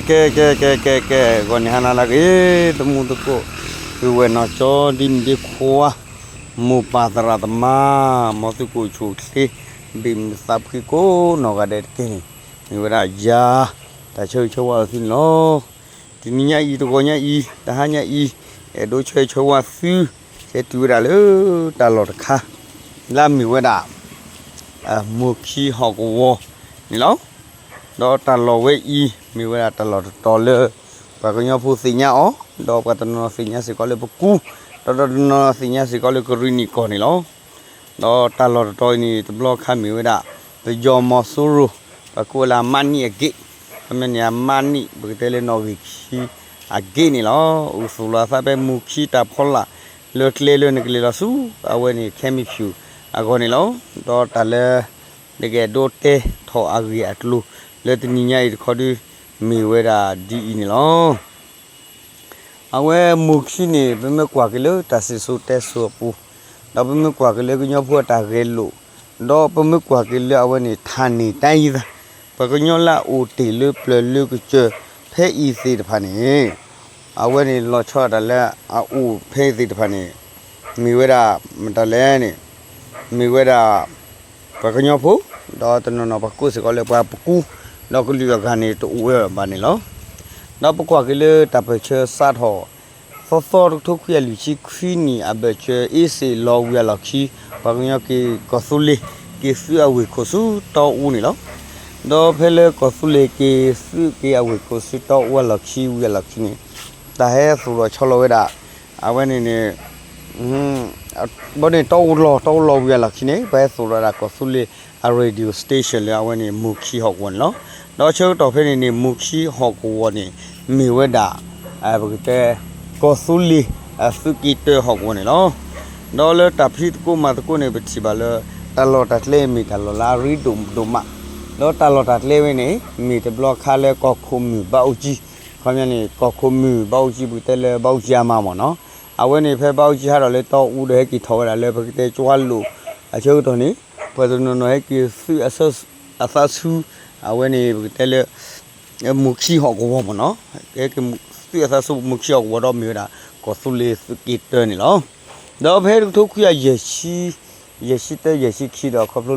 ကဲ ကဲ ကဲ ကဲ ကဲ ဂီၤန့ၣ်ဟါနၤလၢအဂ့ၤ သမူသကိး ပုၢ်ဝဲၢ်နီၢ်ကၠီ ဒ်မုၣ်ဒ်ခွါ မိၢ်ပၢ်သရၣ်သမါ မ်သုကအိၣ်ဆူၣ်အိၣ်ချ့ ဘၣ်မုာ်သးဖှံကိးနီၢ်ဂၤဒဲးတက့ၢ်န့ၣ် မ့ၢ်ဝဲဒၣ်ယၤ တၢ်ဆၢဂ့ၤဆၢဝါအီၤသုန့ၣ်လီၤ. တနံၤညါအံၤ တဂီၤညါအံၤ တဟါညါအံၤ အဲၣ်ဒိးဆၢဂ့ၤဆၢဝါသု ဆဲးတုၤဝဲဒၣ်လၢတၢ်လီၢ်တခါ လၢအမ့ၢ်ဝဲဒၣ် မိၢ်ခံဟီၣ်ကဝီၤန့ၣ်လီၤ. ဒီးတၢ်လီၢ်ဝဲအံၤ မ့ၢ်ဝဲဒၣ်တၢ်လီၢ်တတီၤလၢ ပှၤကညီဖိသ့ၣ်ညါအီၤ, ဒီးပှၤတနီၤသ့ၣ်ညါစ့ၢ်ကီးလၢပကူ, ဒီးတနီၤသ့ၣ်ညါစ့ၢ်ကီးလၢကရံၣ်နံၣ်ကီၢ်န့ၣ်လီၤ. ဒီးတၢ်လီၢ်တတီၤအံၤန့ၣ် တဘျီခါမ့ၢ်ဝဲဒၣ် ပယီၤမီၤစိရိၤ ပှၤကိးလၢအမးနံၣ်အက့ၢ်, ခီပညီန့ၣ် အမးနံၣ် ပကတဲလၢနီၣ်ဂံၢ်ခံအက့ၢ်န့ၣ်လီၤ. အိၣ်သူၣ်လီၤအသးဖဲမိၢ်ခံတၢ်ဖီလာ် လၢကျဲလၢနကလဲၤလီၤဆူ အဝဲန့ၣ် ခဲမံဖၠူၣ်အဂီၢ်န့ၣ်လီၤ. ဒီးတၢ်လၢ နကအဲၣ်ဒိးတဲထီၣ်အဂ့ၢ်အကျိၤ လၢတနံၤညါအံၤတခီဒု မ့ၢ်ဝဲဒၣ်ဒ်အံၤန့ၣ်လီၤ. အဝဲမိၢ်ခံန့ၣ် ပမ့ၢ်ကွၢ်က့ၤလၢတၢ်စံၣ်စိၤတဲစိၤအပူၤ, ဒီးပမ့ၢ်ကွၢ်က့ၤလၢကညီဖိအတၢ်ဂဲၤလိာ်, ဒီးပမ့ၢ်ကွၢ်က့ၤလၢအဝဲန့ၣ် ထၣ်န့ၢ်တၢ်ယံၤသး ပှၤကညီလၢအအိၣ်တ့ၢ်လၢပျၢၤလၢကစၢၢ်ဖဲအံၤသ့ၣ်တဖၣ်န့ၣ် အဝဲန့ၣ်လီၤဆီဒၣ်တၢ်လၢအအိၣ်ဖဲအံၤသ့ၣ်တဖၣ်န့ၣ် မ့ၢ်ဝဲဒၣ် မတၤလဲၣ်န့ၣ် မ့ၢ်ဝဲဒၣ် ပှၤကညီဖိ, ဒီးတနီၤနီၤပှၤကိးစ့ၢ်ကီးလၢပှၤပကူ, ဒီးကလုာ်အဂၤန့ၣ်တအိၣ်ဝဲဘၣ်န့ၣ်လီၤ. ဒီးပကွၢ်က့ၤလၢတၢ်ပၢၢ်ဆၢစးထီၣ် သီသီတကထိခွံကယၤလွံၢ်ဆံခွံနံၣ် အဘၢၣ်စၢၤအ့စ့ၣ်လီၤဝံၤအလီၢ်ခံ ပှၤကညီက့ၤကီၢ်သူလ့ၤ က့ၤသုးအဝ့ၢ်ခိၣ်ဆူတီအူန့ၣ်လီၤ. ဒီးဖဲလၢကီၢ်သူလ့ၤက့ၤသုးက့ၤအဝ့ၢ်ခိၣ်ဆူတီအူအလီၢ်ခံဝံၤအလီၢ်ခံန့ၣ် တၢ်ဟဲသူၣ်လီၤဆီလီၤဝဲဒၣ် အဝဲန့ၣ်န့ၣ် ဘီန့ၣ် တီအူလီၤ တီအူလီၤဝံၤအလီၢ်ခံန့ၣ် ပှၤဟဲသူၣ်လီၤဒၣ်ကီၢ်သူလ့ၤအ radio station လၢအဝဲန့ၣ် မိၢ်ခံဟီၣ်ကဝီၤန့ၣ်လီၤ. ဒီးဆၢကတီၢ်ဖဲန့ၣ်န့ၣ် မိၢ်ခံဟီၣ်ကဝီၤန့ၣ် မ့ၢ်ဝဲဒၣ် ပကတဲ ကီၢ်သူလ့ၤ အသုးက့တၢဟီၣ်ကဝီၤန့ၣ်လီၤ. ဒီးလၢတၢ်ဖံးသကိးမၤသကိးန့ၣ် ပထံၣ်ဘၣ်လၢ တၢ်လီၢ်တၢ်ကျဲမ့ၢ်တၢ်လီၢ်လၢအရ့ဒိၣ်ဒိၣ်မး, ဒီးတၢ်လီၢ်တၢ်ကျဲဝဲန့ၣ် မ့ၢ်တဘျီခါလၢကီၢ်ခိၣ်မုၢ်ဘၣ်အူကၠံ, ခီပညီန့ၣ် ကီၢ်ခိၣ်မုၢ်ဘၣ်အူကၠံ ပကတဲလၢဘၣ်အူကၠံအမါမ့ၢ်နီၤ, အဝဲန့ၣ်ဖဲဘၣ်အူကၠံဟးထီၣ်လၢတီအူဒီးဟဲက့ၤထီၣ်ဝဲဒၣ်လၢပကတဲကၠွါလိာ် အဆၢကတီၢ်န့ၣ် ပှၤတနီၤနီၤဟဲက့ၤသုးအသးဆူ အဝဲန့ၣ်ပကတဲလၢ မိၢ်ခံဟီၣ်ကဝီၤမ့ၢ်နီၤ, ဟဲက့ၤသုးအသးဆူမိၢ်ခံဟီၣ်ကဝီၤဒီးမ့ၢ်ဝဲဒၣ် ကီၢ်သူလ့ၤသုးက့တၢန့ၣ်လီၤ. ဒီးဖဲတကထိခွံကယၤယဲၢ်ဆံ ယဲၢ်ဆံတၢ ယဲၢ်ဆံခံဒီး ခီဖျိလၢ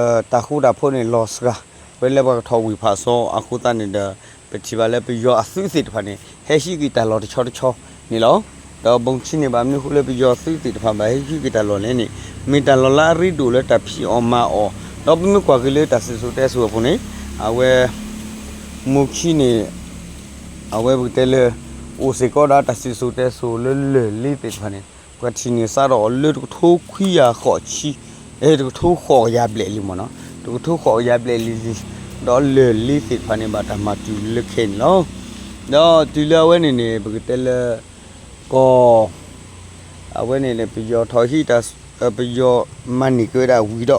တၢ်ဃူတၢ်ဖိးန့ၣ်လီၤစှၤ ဖဲလၢပှၤကထီၣ်ဝံၢ်ဖးစီအဃိသတးန့ၣ်ဒီး ပထံၣ်ဘၣ်လၢပယီၤအသုးသ့ၣ်တဖၣ်န့ၣ် ဟဲဟံးက့ၤတၢ်လီၢ်တဆီတဆီန့ၣ်လီၤ. ဒီးဘၣ်မနုၤန့ၣ် ဘၣ်မနုၤအဃိလၢပယီၤသုးသ့ၣ်တဖၣ်ဘၣ်ဟဲဟံးက့ၤတၢ်လီၢ်လဲၣ်န့ၣ် မ့ၢ်တၢ်လီၢ်လၢအရ့ဒိၣ်လၢတၢ်ဖံးအီၣ်မၤအီၣ် ဒီးပမ့ၢ်ကွၢ်က့ၤလၢတၢ်စံၣ်စိၤတဲစိၤအပူၤန့ၣ် အဝဲ မိၢ်ခံန့ၣ် အဝဲပကတဲလၢ အိၣ်စ့ၢ်ကီးဒီးတၢ်စံၣ်စိၤတဲစိၤလၢလၢၢ်လ့သ့ၣ်တဖၣ်န့ၣ် ပှၤထံၣ်န့ၢ်စးထီၣ်အီၤလၢတကထိခွံကယၤဃိးဆံ တကထိဃိးကယၤဘျဲၣ်လံမ့ၢ်နီၤ, တကထိဃိးကယၤဘျဲၣ်လံလံ, ဒီးလၢၢ်လ့သ့ၣ်တဖၣ်န့ၣ် ဘၣ်တၢ်မၤတုၤလၢခဲအံၤန့ၣ်လီၤ. ဒီးတုၤလၢအဝဲန့ၣ်န့ၣ် ပကတဲလၢ ကီၢ် အဝဲန့ၣ်န့ၣ် ပယီၤထီၣ်ဟံးတၢ် ပယီၤမၤန့ၢ်က့ၤဝဲဒၣ်ဝံၤဒီး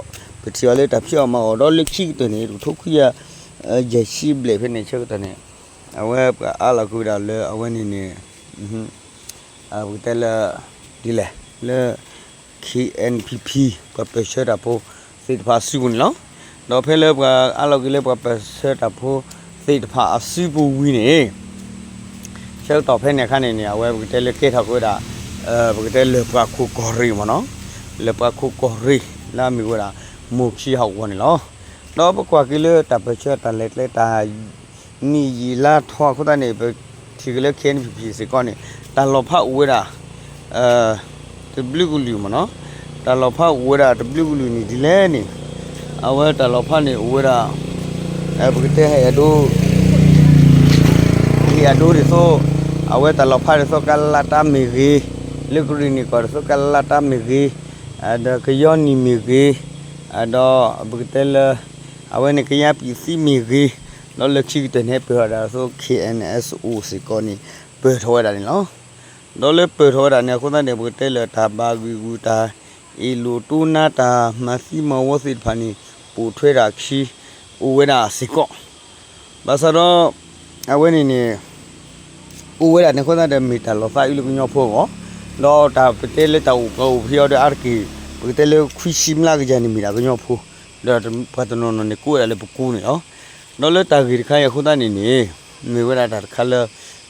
ပထံၣ်အီၤလၢတၢ်ဖံးအီၣ်မၤအီၣ်ဒီးလၢခံကတၢၢ်န့ၣ် တကထိခွံကယၤ ယဲၢ်ဆံဘျဲၣ်ဖဲန့ၣ်ဆၢကတီၢ်န့ၣ် အဝဲပှၤအးလီၤက့ၤဝဲဒၣ်လၢအဝဲန့ၣ်န့ၣ် ပကတဲလၢ ဒ်လဲၣ် လၢ K N P P ပှၤပၢၢ်ဆၢတၢ်ဖိသ့ၣ်တဖၣ်အစုပူၤန့ၣ်လီၤ. ဒီးဖဲလၢပှၤအးလီၤက့ၤလၢပှၤပၢၢ်ဆၢတၢ်ဖိသ့ၣ်တဖၣ်အစုပူၤဝံၤန့ၣ် ဆၢကတီၢ်ဖဲန့ၣ်အခါန့ၣ်န့ၣ် အဝဲပကတဲလၢကဲထီၣ်က့ၤဝဲဒၣ် ပကတဲလၢၢ်ပှၤခိၣ်ကီၢ်ရ့ၣ်မ့ၢ်နီၤ, လၢၢ်ပှၤခိၣ်ကီၢ်ရ့ၣ် လၢအမ့ၢ်ဝဲဒၣ် မိၢ်ခံဟီၣ်ကဝီၤန့ၣ်လီၤ. ဒီးပကွၢ်က့ၤလၢတၢ်ပၢၢ်ဆၢတၢ်လဲၤကျဲတၢ် နံၣ်ယံာ်လါထီအဃိသတးန့ၣ် ပထံၣ်က့ၤလၢ K N P P စ့ၢ်ကီးန့ၣ် တၢ်လီၤဖးအိၣ်ဝဲဒၣ် တဘျုးကလုာ်မ့ၢ်နီၤ, တၢ်လီၤဖးအိၣ်ဝဲဒၣ်တဘျုးကလုာ်န့ၣ်ဒ်လဲၣ်န့ၣ် အဝဲတၢ်လီၤဖးန့ၣ်အိၣ်ဝဲဒၣ် ပကတဲဟဲအဒိ ဟဲအဒိဒ်သိး အဝဲတၢ်လီၤဖးဒ်သိး ကလါတၢ်မ့ၢ်ဂ့ၤ, လၢကရ့ၣ်နံၣ်ကီၢ်ဒ်သိး ကလါတၢ်မ့ၢ်ဂ့ၤ, ဒီးကယီနံၣ်မ့ၢ်ဂ့ၤ, ဒီးပကတဲလၢ အဝဲန့ၣ် ကယါပံာ်သံမ့ၢ်ဂ့ၤ, ဒီးလၢခံကတၢၢ်န့ၣ် ပၢၢ်ထီၣ်ဝဲဒၣ်ဒ်သိး K N S O စ့ၢ်ကီးန့ၣ် ပၢၢ်ထီၣ်ဝဲဒၣ်န့ၣ်လီၤ. ဒီးလၢပၢၢ်ထီၣ်ဝဲဒၣ်န့ၣ်အဃိသတးန့ၣ် ပကတဲလၢတၢ်ဘၣ်ဂံာ်ဂူာ် တၢ်အ့ၣ်လိာ်တိနါ တၢ်မၤသံမၤဝီသ့ၣ်တဖၣ်န့ၣ် ပိာ်ထွဲဒၣ်အခံ အိၣ်ဝဲဒၣ်စ့ၢ်ကီး, ဘၣ်ဆၣ်ဒီး အဝဲန့ၣ်န့ၣ် အိၣ်ဝဲဒၣ်န့ၣ်အဃိသတးဒီး မ့ၢ်တၢ်လီၤသးအုးလၢကညီဖိအဂီၢ်, ဒီးတၢ်ပတဲလၢတၢ်အိၣ်ပှၤအိၣ်ဖဲအံၤဒီးအါတက့ၢ် ပကတဲလၢခွံဆံမျးကယၤန့ၣ်မ့ၢ်ဒၣ်ကညီဖိ, ဒီးပှၤတနီၤနီၤန့ၣ် ကိးဝဲဒၣ်လၢပကူန့ၣ်လီၤ. ဒီးလၢတၢ်ဂ့ၢ်တခါအံၤအဃိသတးန့ၣ်န့ၣ် မ့ၢ်ဝဲဒၣ်တၢ်တခါလၢ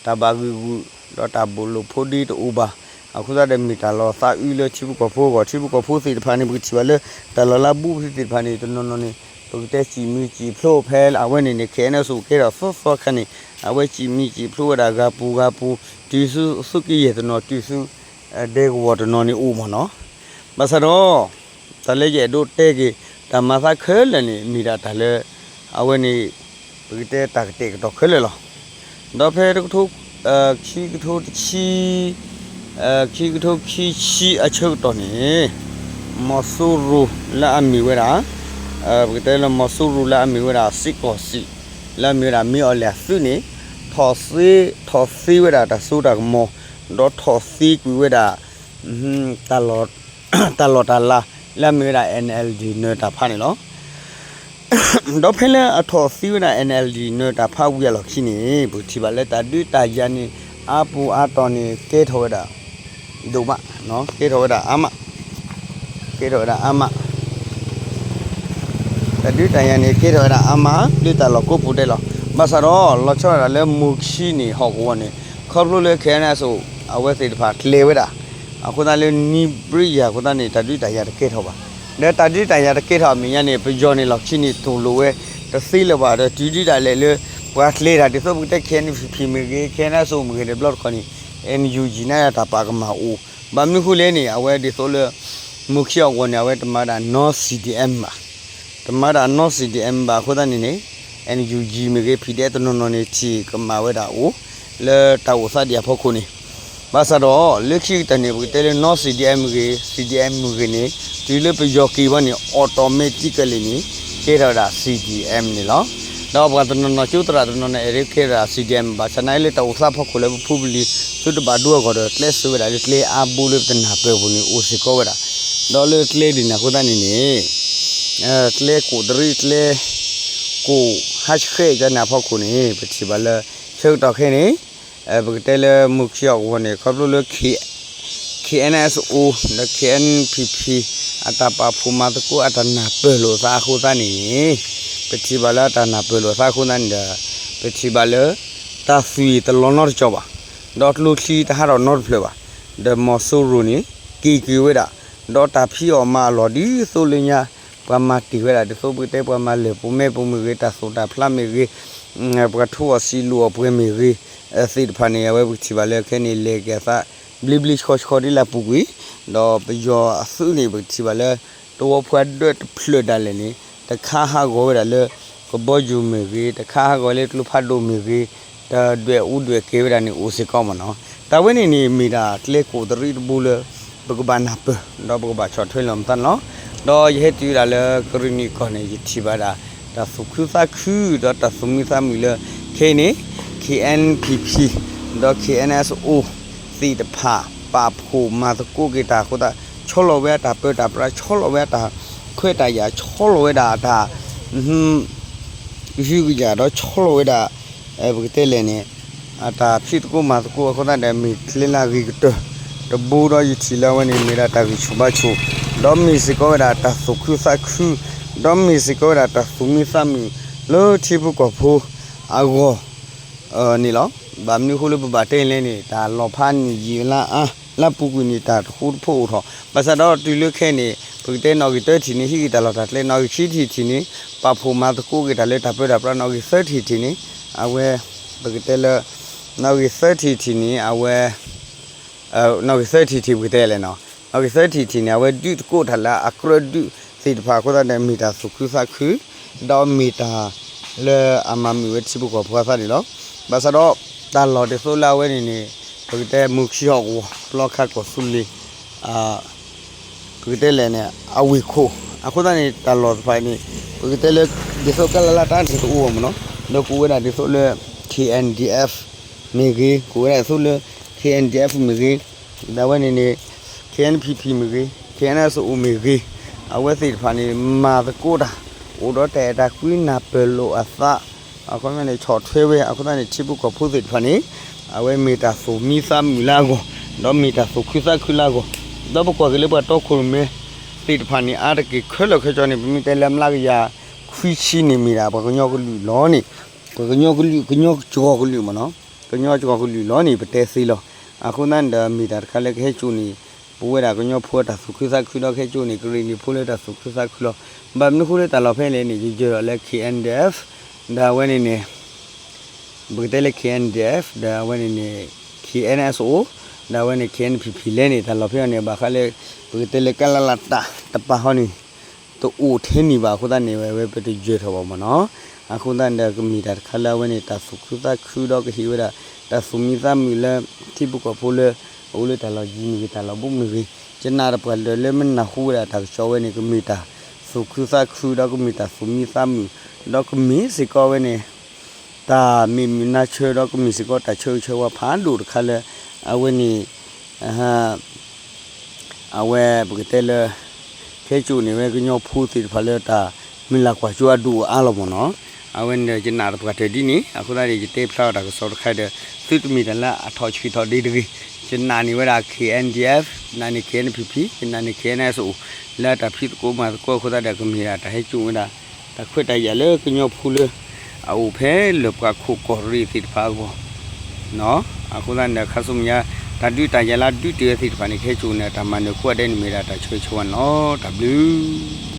တၢ်ဘၣ်ဂံာ်ဂူာ် ဒီးတၢ်ဘိၣ်လိာ်ဖိဒ့တအိၣ်ဘၣ်. အဃိသတးဒီးမ့ၢ်တၢ်လီၤသးအုးလၢထံဖိကီၢ်ဖိအဂီၢ်, ထံဖိကီၢ်ဖိသ့ၣ်တဖၣ်န့ၣ် ပကထံၣ်ဘၣ်လၢ တၢ်လီၤလၢအဘူးပသ့ၣ်တဖၣ်န့ၣ် တနီၤနီၤန့ၣ် ပကတဲစံးမံစံးဖျိဖဲအဝဲန့ၣ်န့ၣ် ခဲအံၤန့ၣ် ဆိကဲထီၣ်သီသီခါန့ၣ် အဝဲစံးမံစံးဖျိဝဲဒၣ်ဂၤပူၤဂၤပူၤ တုၤဆူသုးက့ယဲၢ်တနီၤ တုၤဆူ ဒဲကဝီၤတနီၤန့ၣ်အိၣ်မ့ၢ်နီၤ. ဘၣ်ဆၣ်ဒီး တၢ်လၢယအဲၣ်ဒိးတဲက့ၤ တၢ်မၤသးခဲလၢာ်န့ၣ် မ့ၢ်ဒၣ်တၢ်လၢ အဝဲန့ၣ် ပကတဲတၢ်ကတဲာ်ကတီၤခဲလၢာ်လီၤ. ဒီးဖဲတကထိ ခံကထိတဆံ ခံကထိခံဆံအဆၢကတီၢ်န့ၣ် မီၤစိရိၤလၢအမ့ၢ်ဝဲဒၣ် ပကတဲလၢမီၤစိရိၤလၢအမ့ၢ်ဝဲဒၣ်စ့ၢ်ကီးစံး လၢအမ့ၢ်ဝဲဒၣ်မ့ၢ်အီၤလဲၣ်အသုးန့ၣ် ထီၣ်သ့ ထီၣ်သ့ဝဲဒၣ်တၢ်စိတၢ်ကမီၤ ဒီးထီၣ်သ့ကွံာ်ဝဲဒၣ် တၢ်လီၢ်တၢ်လၤ လၢအမ့ၢ်ဝဲဒၣ် NLD နၢၤတၢ်ဖးန့ၣ်လီၤ. ဒီးဖဲလၢအထီၣ်သ့ဝဲဒၣ် NLD နၢၤတၢ်ဖးဝံၤအလီၢ်ခံန့ၣ် ပကထံၣ်ဘၣ်လၢတၢ်ဒုးတၢ်ယၤန့ၣ် အါပူၤအါတီၢ်န့ၣ် ကဲထီၣ်ဝဲဒၣ် ဒိၣ်မး, ကဲထီၣ်ဝဲဒၣ်အါမး, ကဲထီၣ်ဝဲဒၣ်အါမး တၢ်ဒုးတၢ်ယၤန့ၣ် ကဲထီၣ်ဝဲဒၣ်အါမး လၢတၢ်လီၢ်ကိးပူၤဒဲးလီၤ. ဘၣ်ဆၣ်ဒီး လီၤဆီဒၣ်တၢ်လၢမိၢ်ခံန့ၣ် ဟီၣ်ကဝီၤန့ၣ် ခီဖျိလၢ ခဲအံၤန့ၣ် အဝဲသ့ၣ်တဖၣ်ကျဲၤဝဲဒၣ် အဃိသတးလၢနံၣ်ဘျ့ယၤအဃိသတးန့ၣ် တၢ်ဒုးတၢ်ယၤတကဲထီၣ်ဘၣ်. ဒီးတၢ်ဒုးတၢ်ယၤတကဲထီၣ်အမဲာ်ညါန့ၣ် ပယီၤန့ၣ်လီၢ်ခံန့ၣ် တူၢ်လိာ်ဝဲ တသ့လၢၤဘၣ်ဒီး တုၤဒုးဒၣ်လဲာ်လၢ ပှၤကျဲၤတၢ်ဒ်သိးပကတဲ KNPP မ့ၢ်ဂ့ၤ ခဲအံၤန့ၣ် အစိမ့ၢ်ဂ့ၤ တဘျီတခီၣ်န့ၣ် NUG န့ၣ်တၢ်ပာ်ကမၣ်အိၣ် ဘၣ်မနုၤဃိလဲၣ်န့ၣ် အဝဲဒ်သိးလၢ မိၢ်ခံဟီၣ်ကဝီၤန့ၣ် အဝဲတမၤဝဲဒၣ် non-CDM ဘၣ် တမၤဝဲဒၣ် non-CDM ဘၣ်အဃိသတးန့ၣ်န့ၣ် NUG မ့ၢ်ဂ့ၤ ဖံးဒဲး တနီၤနီၤန့ၣ် ထံၣ်ကမၣ်ဝဲဒၣ်အိၣ် လၢတၢ်အိၣ်သးဒံးအဖီခိၣ်န့ၣ် ဘၣ်ဆၣ်ဒီး လၢခံကတၢၢ်န့ၣ် ပကတဲလၢ non-CDM မ့ၢ်ဂ့ၤ CDM မ့ၢ်ဂ့ၤန့ၣ် တုၤလၢပယီၤက့ၤဘၣ်န့ၣ် automatically န့ၣ် ကဲထီၣ်ဝဲဒၣ် CDM န့ၣ်လီၤ. ဒီးပှၤတနီၤနီၤ ကၠိသရၣ်တနီၤနီၤ အဲၣ်ဒိးကဲထီၣ်ဝဲဒၣ် CDM ဘၣ်ဆၣ်နာ်က့လၢတၢ်အိၣ်သးဖီခိၣ်လၢပဖိပလံၤ သုတဘၣ်ဒိအဂီၢ်ဒီး ကျဲးစၢးဝဲဒၣ်လၢကျဲအါဘိလၢပတနၢ်ပၢၢ်ပူၤန့ၣ် အိၣ်စ့ၢ်ကီးဝဲဒၣ် ဒီးလၢကျဲဒ်န့ၣ်အဃိသတးန့ၣ်န့ၣ် ကျဲကိးတရံး ကျဲကိးဟါဆှဲးကန့ၣ်အဖီခိၣ်န့ၣ် ပထံၣ်ဘၣ်လၢ ဆၢကတီၢ်ခဲအံၤန့ၣ် ပကတဲလၢမိၢ်ခံဟီၣ်ကဝီၤန့ၣ် ခီဖျိလၢ KNSO ဒီး KNPP အတၢ်ပာ်ဖှိၣ်မၤသကိးအတၢ်နၢ်ပၢၢ်လိာ်အသးအဃိသတးန့ၣ်န့ၣ် ပထံၣ်ဘၣ်လၢအတၢ်နၢ်ပၢၢ်လိာ်အသးအဃိသတးန့ၣ်ဒီး ပထံၣ်ဘၣ်လၢ တၢ်သွံၣ်တလီၤနီတကီဘၣ်, ဒီးကျိချံတဟးထီၣ်နီတဖျၢၣ်ဘၣ်, ဒီးမီၤစိရိၤန့ၣ် က့ၤက့ၤဝဲဒၣ်, ဒီးတၢ်ဖံးအီၣ်မၤအီၣ်လီၢ်ဒ်သိးလၢညါ ပှၤမၤတ့ၢ်ဝဲဒၣ်ဒ်သိးပကတဲပှၤမၤလၢၢ်ပိာ်မဲပိာ်မ့ၢ်ဂ့ၤ, တၢ်သိၣ်တၢ်ဖျါမ့ၢ်ဂ့ၤ, ပှၤထိၣ်အီၣ်စံလိၣ်အီၣ်ပှဲၤမ့ၢ်ဂ့ၤ, သ့ၣ်တဖၣ်န့ၣ် အဝဲပကထံၣ်ဘၣ်လၢခဲအံၤန့ၣ် လဲၤက့ၤအသး ဘျ့ဘျ့ဆှီဆှီဒ်လၢအပူၤကွံာ်, ဒီးပယီၤအသုးန့ၣ် ပကထံၣ်ဘၣ်လၢ သဝီဖိဒၢးတဖျၢၣ်ဒၣ်လဲာ်န့ၣ် တခါဟးဂီၤဝဲဒၣ်လၢ ကဘီယူၤမ့ၢ်ဂ့ၤ, တခါဟးဂီၤလၢကျိဖးဒိၣ်မ့ၢ်ဂ့ၤ, တဒွဲၣ်အူဒွဲၣ်က့ၤဝဲဒၣ်န့ၣ် အိၣ်စ့ၢ်ကီးမ့ၢ်နီၤ. တၢ်ဝဲန့ၣ်န့ၣ် မ့ၢ်ဒၣ်ကျဲကိးတရံးတဘိလၢ ပကဘၣ်နၢ်ပၢၢ် ဒီးပကဘၣ်ဆီၣ်ထွဲလီၤမသးန့ၣ်လီၤ. ဒီးယဟဲတုၤဒၣ်လၢကရ့ၣ်နံၣ်ကီၢ်န့ၣ် ယထံၣ်ဘၣ်ဒၣ် တၢ်သူၣ်ခုသးခု ဒီးတၢ်သူၣ်မံသးမုာ်လၢ ခဲအံၤန့ၣ် KNPP ဒီး KNSO သ့ၣ်တဖၣ် ပာ်ဖှိၣ်မၤသကိးက့ၤတၢ်အဃိသတး ဆီလီၤဝဲအတၢ်ပၢတၢ်ပြး ဆီလီၤဝဲအတၢ်ခွဲးတၢ်ယာ် ဆီလီၤဝဲဒၣ်အတၢ် ကဟုကယာ်ဒီးဆီလီၤဝဲဒၣ် ပကတဲလဲၣ်န့ၣ် အတၢ်ဖံးသကိးမၤသကိးအဃိသတးဒီး မ့ၢ်ကျဲလၢအဂ့ၤကတၢၢ်တဘိဒီး ယထံၣ်လၢအဝဲန့ၣ်မ့ၢ်ဒၣ်တၢ်ဂံၢ်ဆူၣ်ဘါဆူၣ် ဒီးမ့ၢ်စ့ၢ်ကီးဝဲဒၣ်တၢ်သူၣ်ခုသးခု ဒီးမ့ၢ်စ့ၢ်ကီးဝဲဒၣ်တၢ်သူၣ်မံသးမုာ်လၢထံဖိကီၢ်ဖိအဂီၢ် န့ၣ်လီၤ. ဘၣ်မနုၤအဃိလၢပဘၣ်တဲလဲၣ်န့ၣ် တၢ်လီၤဖးနံၣ်ယံာ်လါအါ လၢအပူၤကွံာ်န့ၣ် တၢ်တဃူတဖိးအိၣ်ထီၣ် ဘၣ်ဆၣ်ဒီးတုၤလၢခဲအံၤန့ၣ် ပကတဲနီၣ်ဂံၢ်သၢထံၣ်န့ၣ် ဟံးက့ၤတၢ်လီၢ်တၢ်ကျဲ နီၣ်ဂံၢ်ခံထံၣ်ထံၣ်န့ၣ် ပာ်ဖှိၣ်မၤသကိးက့ၤတၢ်လၢတၢ်ပၢတၢ်ပြး နီၣ်ဂံၢ်သၢထံၣ်ထံၣ်န့ၣ် အဝဲ ပကတဲလၢ နီၣ်ဂံၢ်သၢထံၣ်ထံၣ်န့ၣ် အဝဲ နီၣ်ဂံၢ်သၢထံၣ်ထံၣ်ပကတဲလဲၣ်နီၤ နီၣ်ဂံၢ်သၢထံၣ်ထံၣ်န့ၣ် အဝဲဒုးသကိးတၢ်လၢအကြၢးဒုးသ့ၣ်တဖၣ်အဃိသတးဒီး မ့ၢ်တၢ်သူၣ်ခုသးခု ဒီးမ့ၢ်တၢ်လၢအမၤမုာ်ဝဲထံဖိကီၢ်ဖိအသးန့ၣ်လီၤ. ဘၣ်ဆၣ်ဒီး တၢ်လီၢ်ဒ်သိးလၢအဝဲန့ၣ်န့ၣ် ပကတဲမုၢ်ခံဟီၣ်ကဝီၤ ပျီခါကီၢ်သူလ့ၤ ပကတဲလဲၣ်န့ၣ် အဝ့ၢ်ခိၣ် အဃိသတးန့ၣ် တၢ်လီၢ်တဖၣ်န့ၣ် ပကတဲလၢ ဒ်သိးကလလတၢ်န့ၣ်တအိၣ်ဘၣ်မ့ၢ်နီၤ ဒီးကအိၣ်ဝဲဒၣ်ဒ်သိးလၢ KNDF မ့ၢ်ဂ့ၤ ကအိၣ်ဝဲဒၣ်ဒ်သိးလၢ KNDF မ့ၢ်ဂ့ၤ ဒ်ဝဲန့ၣ်န့ၣ် KNPP မ့ၢ်ဂ့ၤ KNSO မ့ၢ်ဂ့ၤ အဝဲသ့ၣ်တဖၣ်န့ၣ် မၤသကိးတၢ် အိၣ်ဒီးတၢ်အဲၣ်တၢ်ကွံနၢ်ပၢၢ်လိာ်အသး အခီပညီန့ၣ် ဆီၣ်ထွဲဝဲ အဃိသတးန့ၣ် ထံဖိကီၢ်ဖိသ့ၣ်တဖၣ်န့ၣ် အဝဲမ့ၢ်တၢ်သူၣ်မံသးမုာ်လၢအဂီၢ် ဒီးမ့ၢ်တၢ်သူၣ်ခုသးခုလၢအဂီၢ် ဒီးပကွၢ်က့ၤလၢပှၤတီခိၣ်ရိၣ်မဲသ့ၣ်တဖၣ်န့ၣ် အါတက့ၢ်ခဲလၢာ်ခဲဆ့န့ၣ် ပမ့ၢ်တဲလၢအမျးကယၤခွံဆံန့ၣ်မ့ၢ်ဒၣ်ပှၤကညီကလုာ်လီၤန့ၣ် ပှၤကညီကလုာ် ကညီကီၢ်ကလုာ်မ့ၢ်နီၤ, ကညီကီၢ်ကလုာ်လီၤန့ၣ် ပတဲသ့လီၤ. အဃိသတးန့ၣ်ဒီး မ့ၢ်တၢ်တခါလၢကဟဲစိာ်န့ၣ် ပဝဲဒၣ်ကညီဖိအတၢ်သူၣ်ခုသးခုဒီးကဟဲစိာ်န့ၣ် ကရ့ၣ်နံၣ်ဖိလၢတၢ်သူၣ်ခုသးခုလီၤ. ဘၣ်မနုၤဃိလၢတၢ်လီၢ်ဖဲလဲၣ်န့ၣ် ယယၢၤဒီးလၢ K N D F ဒီးအဝဲန့ၣ်န့ၣ် ပကတဲလၢ K N D F ဒီးအဝဲန့ၣ်န့ၣ် K N S O ဒီးအဝဲန့ၣ် K N P P လဲၣ်န့ၣ် တၢ်လီၢ်ဖဲအံၤန့ၣ် ဘၣ်ဃးလၢ ပကတဲလၢကလလတၢ်တပာ်ဃီန့ၣ် တအိၣ်ထဲန့ၣ်ဘၣ်အဃိသတးန့ၣ် ဝဲဝဲပတယၢၤထီၣ်ဘၣ်မ့ၢ်နီၤ. အဃိသတးန့ၣ်ဒီး ကမ့ၢ်တၢ်တခါလၢအဝဲန့ၣ် တၢ်သူၣ်ခုသးခုဒီးကဟ့ၣ်ဝဲဒၣ် တၢ်သူၣ်မံသးမုာ်လၢ ထံဖိကီၢ်ဖိလၢ အအိၣ်လၢတၢ်လီၢ်ယံၤမ့ၢ်ဂ့ၤ တၢ်လီၢ်ဘူးမ့ၢ်ဂ့ၤ ယနာ်တပှၢ်လၢမ့ၢ်နၢ်ဟူဝဲဒၣ်တၢ်ကစီၣ်ဝဲန့ၣ် ကမ့ၢ်တၢ်သူၣ်ခုသးခုဒီးကမ့ၢ်တၢ်သူၣ်မံသးမုာ် ဒီးကမ့ၢ်စ့ၢ်ကီးဝဲန့ၣ် တၢ်မ့ၢ်မုာ်နါဆၢဒီးကမ့ၢ်စ့ၢ်ကီးတၢ်ဆၢဂ့ၤဆၢဝါဖးဒိၣ်တခါလၢ အဝဲန့ၣ် အဝဲပကတဲလၢ ကဟဲစိာ်န့ၢ်ဝဲကညီဖိသ့ၣ်တဖၣ်လၢတၢ်မုၢ်လၢ်ကွၢ်စိအဒိၣ်အါလီၤမ့ၢ်နီၤ. အဝဲန့ၣ်ဒီး ယနာ်တပှၢ်တၢၢ်ဒ်န့ၣ် အဃိသတးန့ၣ် ယတဲဖျါအီၤတၢ်ကစီၣ်တခါဒီး သုတမ့ၢ်တၢ်လၢအထီၣ်ဆံးထီၣ်ဒ့တဂ့ၤ. ယနာ်န့ၢ်ဝဲဒၣ် K N D F, ယနာ်န့ၢ် K N P P, ယနာ်န့ၢ် K N S O လၢတၢ်ဖံးသကိးမၤသကိးအဃိသတးဒီး ကမ့ၢ်ဒၣ်တၢ်ဟဲစိာ်ဝဲဒၣ် တၢ်ခွဲးတၢ်ယာ်လၢကညီဖိလၢ အအိၣ်ဖဲလၢပှၤခိၣ်ကီၢ်ရ့ၣ်သ့ၣ်တဖၣ်အဂီၢ် အဃိသတးန့ၣ်ဒီး ခါဆူမဲာ်ညါ တၢ်ဒုးတၢ်ယၤလၢဒုးတ့ၢ်ဝဲသ့ၣ်တဖၣ်န့ၣ် ကဟဲစိာ်န့ၢ်တၢ်မၤနၢၤကိးဂၤဒဲးန့ၣ်မ့ၢ်ဒၣ်တၢ်ဆၢဂ့ၤဆၢဝါန့ၣ်လီၤ. တၢ်ဘျုး